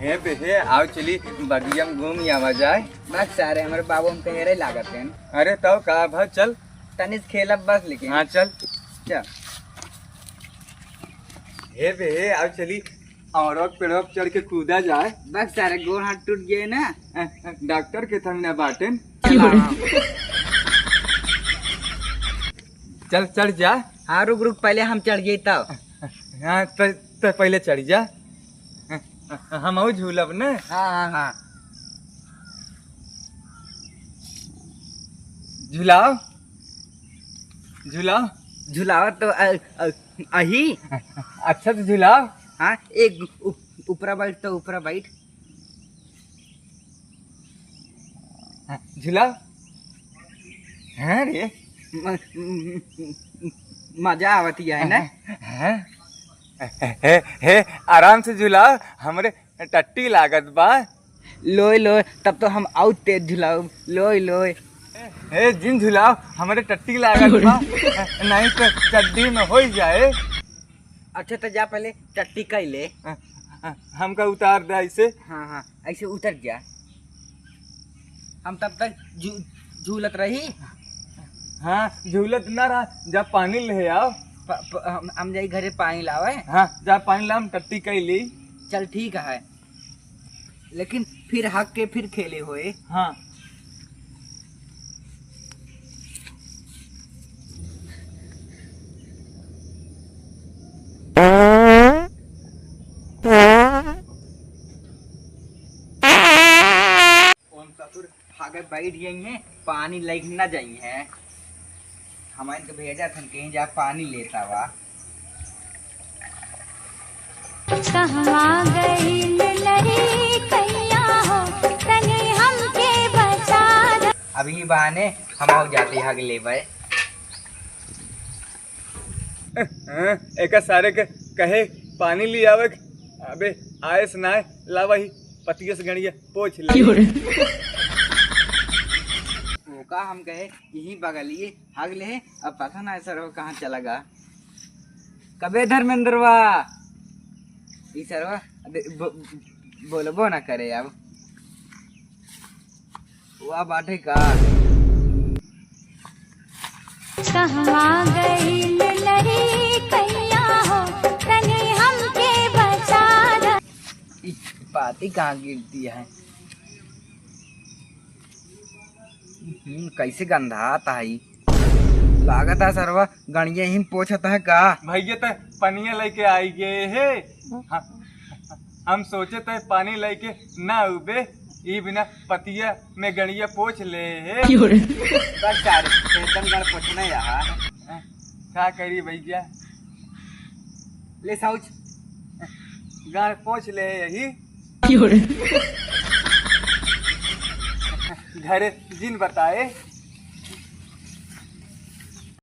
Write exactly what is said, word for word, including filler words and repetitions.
हे बे, हे, आओ चली बगिया में घूम आवा जाए। बस सारे, हमरे बाबू हमके हेरे लागत हैं। अरे तौ का भा, चल। तनिस खेलब बस, लेकिन। हाँ, चल। चल। हे बे, हे, आओ चली, औरक पेड़वा पे चढ़ के कूदा जाए। बस सारे, गोड़ हाथ टूट गए ना। अ, अ, डॉक्टर के थम ना बाटेन। चला। चल, चढ़ जा। हाँ, रुक, रुक, पहले हम चढ़ गए तब। हाँ, तो, तो पहले चढ़ जा। हम आऊ झूलब न। हाँ, हाँ, हाँ। झुलाओ, झुलाओ। झुलाओ तो अ-, अ-, अही। अच्छा तो झुलाओ। हाँ, एक उ-, ऊपरा बैठ तो ऊपरा बैठ। हाँ, झुलाओ। हाँ रे। म-, म-, म-, मजा आवत ही है ना? हाँ। हे, हे, आराम से झुलाओ, हमरे टट्टी लागत बा। लोय, लोय, तब तो हम आउर तेज झुलाउब। लोय, लोय। ए, जिन झुलाओ, हमरे टट्टी लागत बा। नहीं तो चड्डी में होई जाए। अच्छा, तो जा पहले टट्टी कई ले। हमका उतार दे ऐसे। हाँ, हाँ, ऐसे उतर जा। हम तब तक झू-, झूलत रही। हाँ, झूलत ना रहा, जा पानी ले आओ। प-, प-, हम, हम जाई घरे पानी लावे। हाँ, जा पानी ला, हम टट्टी कई ली। चल ठीक है, लेकिन फिर हक के फिर खेले होए। हाँ। ओम ससुर आगे बैठ गई हैं, पानी लेके न जाई हैं। हम इनके भेजा थन कहीं जा पानी लेता वा। कहवा गइल लड़िकइया हो, तनी हमके बता द। अभी बहाने हम आउ जाते हग लेबे। एका सारे के कहे पानी ले आवे के, अबे आयस नाय, लावा ही पतिया से गणिया पोछ ले। क्यों रे? ओका हम कहे यही बगलिए हग ले, अब पता ना सरवा कहाँ चला गा। कबे धर्मेंद्रवा, ई सरवा दे-, ब-, बोलबो ना करे अब। वा बाटे का। कहवा गइल लड़िकइया हो, तनी हमके बता द। ई पाती कहाँ गिरती है? हम्म, कैसे गंधात है ई? लागत है सरवा गणिया ही पोछत है का? भैया त पनिया लेके आई गए हे। हाँ, हम सोचे त पानी लेके ना उबे, ई बिना पतिया में गणिया पोछ ले हे। क्यों रे? बस यार, एकदम गण पोछना यार। का करी भैया? ले साउच। गण पोछ ले यही। क्यों रे? घरे जिन बताए।